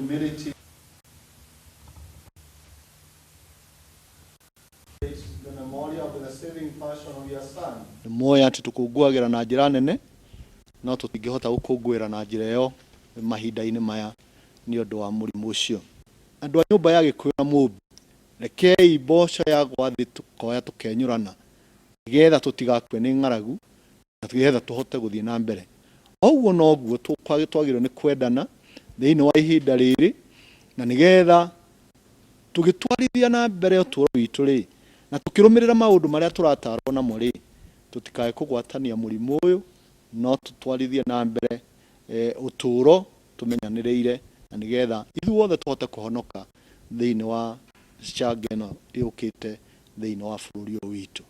Humility the memorial of the saving passion of your Son. Nĩ moĩ atĩ tũkũngũagĩra na njĩra nene, no tũtingĩhota gũkũngũĩra na njĩra ĩyo mahinda-inĩ maya nĩ ũndũ wa mũrimũ ũcio. Andũ a nyũmba ya Gĩkũyũ na Mũmbi, rekei mboco yagwa thĩ tũkoya tũkenyũrana nĩgetha tũtigakue nĩ ng'aragu na nĩgetha tũhote gũthiĩ na mbere. O ũguo noguo twagĩrĩirwo nĩ kwendana thĩinĩ wa ihinda rĩrĩ na nĩgetha tũgĩtwarithia na mbere ũtũũro witũ rĩ, na tũkĩrũmĩrĩra maũndũ marĩa tũratarwo namo rĩ, tũtikae kũgwatania mũrimũ ũyũ, no tũtwarithie na mbere ũtũũro tũmenyanĩrĩire na nĩgetha ithuothe tũhote kũhonoka thĩinĩ wa canga ĩno yũkĩte thĩinĩ wa bũrũri ũyũ witũ.